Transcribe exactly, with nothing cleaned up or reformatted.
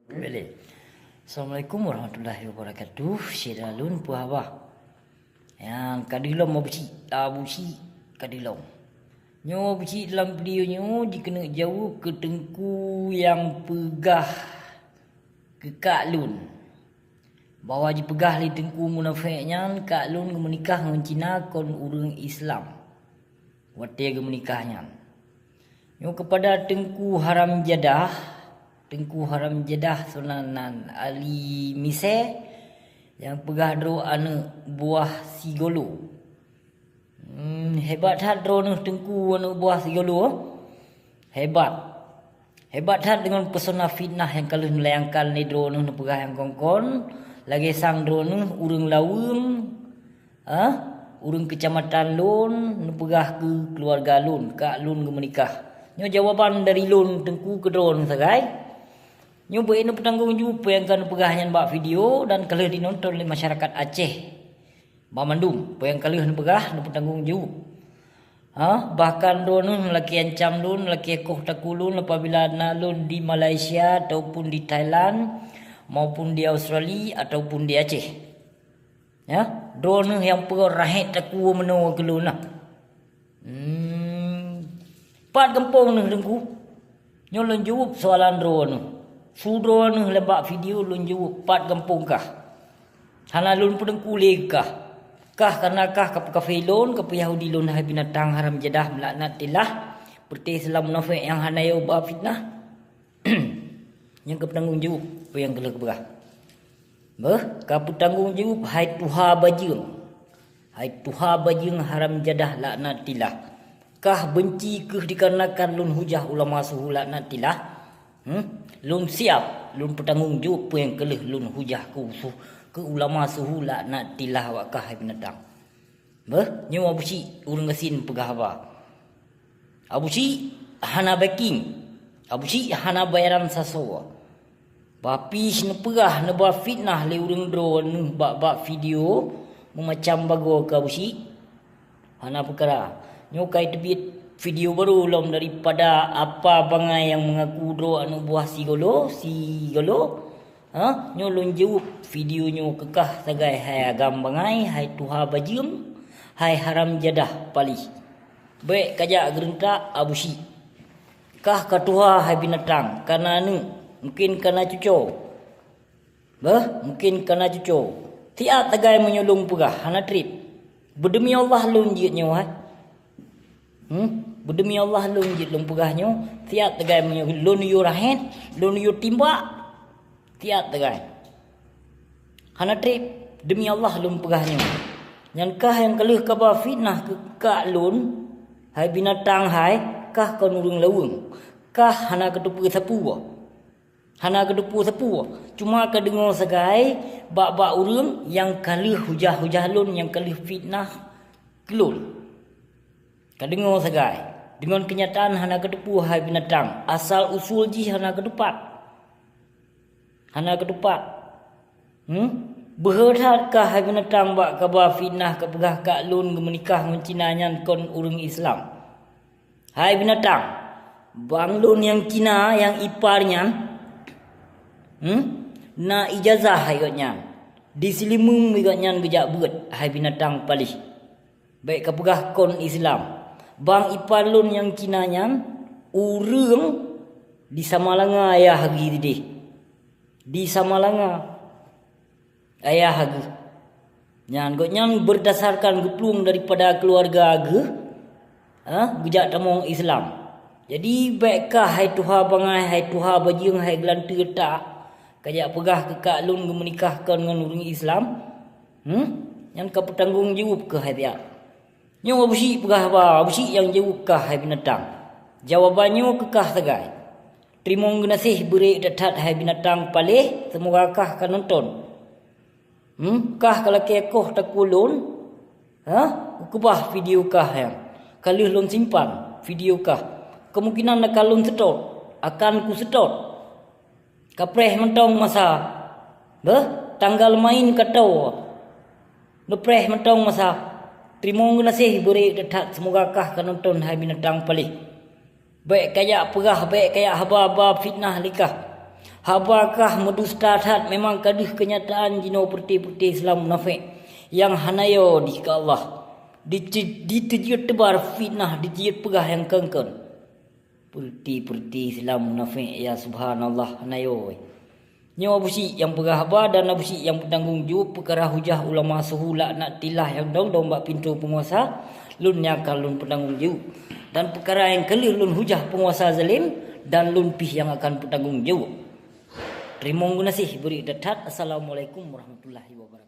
Boleh. Assalamualaikum warahmatullahi wabarakatuh. Syedara lôn peue haba? Nyang ka deuh lom Abu Syik, Abu Syik ka deuh lom. Nyoe Abu Syik dalam video nyoe jikeuneuk jaweueb keu teungku nyang peugah keu kak lôn bahwa jipeugah lé teungku munafék nyan kak lôn geumeunikah ngon Cina kon ureuëng Islam watée geumeunikah nyan. Nyoe keupada Teungku Haram Jadah, Teungku Haram Jadah Sunan Ali Misée nyang peugah droe aneuëk buah Sigolo. Hmm, hebat that droeneueh Teungku aneuëk buah Sigolo. Hebat. Hebat that deungon peusona fitnah nyang ka lheueh neulayangkan lé droeneueh neupeugah nyang kon-kon, lagée sang droeneueh ureuëng laweueng, ah, ureuëng keucamatan lôn neupeugah keu keuluwarga lôn, kak lôn geumeunikah. Nyoe jawaban dari lôn Teungku keu droeneueh sagai. Nyoe beu neupeutanggong jaweueb peue nyang ka neupeugah nyan bak video dan ka lheueh jinonton lé masyarakat Aceh. Banmandum peue nyang ka lheueh neupeugah neupeutanggong jaweueb. Ha, bahkan droeneueh lakée ancam lôn, lakée koh takue lôn apabila na lôn di Malaysia ataupun di Thailand, maupun di Australia ataupun di Aceh. Ya, droeneueh nyang peugah rahet takue meunoe keu lôn na. Hmm. Pat gampông neuh Teungku? Nyoe lôn jaweueb soalan droeneueh. Su droeneueh lé bak video lôn jaweueb pat gampông kah. Hana lôn peuneungku lé kah. Kah kareuna kah ka peukafé lôn, ka peuyahudi lôn hai binatang haram jadah meulaknatillah, peureté Islam munafék nyang hana yo ba fitnah. Nyang ka peutanggong jaweueb peue nyang ka lheueh geupeugah. Beuh, ka peutanggong jaweueb hai tuha bajeueng. Hai tuha bajeueng haram jadah laknatillah. Kah beunci keuh dikarenakan lôn hujah ulama suhu laknatillah? Hmm? Lôn siab, lôn peutanggong jaweueb peue nyang ka lheueh lôn hujah keu suh-, keu ulama suhu laknatillah awak kah hai binatang. Beuh, nyoe Abu Syik ureuëng gasien peugah haba. Abu Syik hana backing. Abu Syik hana bayaran sasoe. Bah pih neupeugah neuba fitnah lé ureuëng droeneueh bak-bak video meumacam bagoe keu Abu Syik. Hana peukara. Nyoe ka teubiet video barô lom daripada apa bangai nyang meungaku droe aneuëk buah Sigolo, Sigolo. Ha, nyoe lôn jaweueb video nyoe keu kah sagai hai agam bangai, hai tuha bajeueng, hai haram jadah palih. Bék kajak geureuntak Abu Syik. Kah ka tuha hai binatang, kana aneuëk, mungken kana cuco. Beuh, mungken kana cuco. Siat sagai meunyoe lôn peugah, hana treb. Beudeumi Allah lôn jeuet nyoe hai. Hmm? Beudeumi Allah lôn jeuet lôn peugah nyoe, siat sagai meunyoe lôn yue rahet, lôn yue timbak. Siat sagai. Hana treb, deumi Allah lôn peugah nyoe. Nyan kah nyang ka lheueh kaba fitnah keu kak lôn, hai binatang hai, kah kon ureuëng laweueng. Kah hana kateupeue sapeue. Hana kateupeue sapeue. Cuma ka deungoe sagai bak-bak ureuëng nyang ka lheueh hujah-hujah lôn, nyang ka lheueh fitnah keu lôn. Ka deungoe sagai, deungon keunyataan hana kateupeue hai binatang, asal usul jih hana kateupat. Hana kateupat. Hmm? Beuhe that kah hai binatang bak kaba fitnah kapeugah kak lôn geumeunikah ngon Cina nyan kon ureuëng Islam. Hai binatang, bang lôn nyang Cina nyang ipar nyan, hmm? Na ijazah hai gobnyan. Di Seulimeung gobnyan geujak beuet hai binatang palih. Bék kapeugah kon Islam. Bang ipar lôn nyang Cina nyan, ureuëng di Samalanga ayah geuh sideh. Di Samalanga ayah geuh. Nyan gobnyan berdasarkan geuplueng daripada keuluwarga geuh, ha, geujak tamong Islam. Jadi bék kah hai tuha bangai, hai tuha bajeueng, hai geulanteue tak, kajak peugah keu kak lôn geumeunikah kon ngon ureuëng Islam. Hmm? Nyan ka peutanggong jaweueb keuh hai siat. Nyoe Abu Syik peugah haba, Abu Syik nyang jaweueb kah hai binatang. Jawaban nyoe keu kah sagai. Teurimong geunaséh beurek that-that hai binatang paléh, seumoga kah ka nonton. Hmm, kah ka lakée koh takue lôn? Ha? Ukeubah video kah nyan. Ka lheueh lôn simpan video kah. Kemungkinan akan lôn seutôt, akan kuseutôt. Kapreh mantong masa. Beuh, tanggal main ka toe. Neupreh mantong masa. Teurimong geunaséh beurek that-that, seumoga kah ka nonton hai binatang paléh. Bék kajak peugah, bék kajak haba-haba fitnah lé kah. Haba kah meudusta that, memang ka deuh keunyataan jinoe peureuté-peureuté Islam munafék nyang hana yo dikeue Allah. Diteujeuet teubar fitnah, diteujeuet peugah nyang kon-kon. Peureuté-peureuté Islam munafék, ya subhanallah, hana yo. Nyoe Abu Syik nyang peugah haba dan Abu Syik nyang peutanggong jaweueb peukara hujah ulama suhu laknatillah nyang dong-dong bak pintoe peunguasa, lôn nyang akan lôn peutanggong jaweueb. Dan peukara nyang ka lheueh lôn hujah peunguasa zalim, dan lôn pih nyang akan peutanggong jaweueb. Teurimong geunaséh bri that-that. Assalamualaikum warahmatullahi wabarakatuh.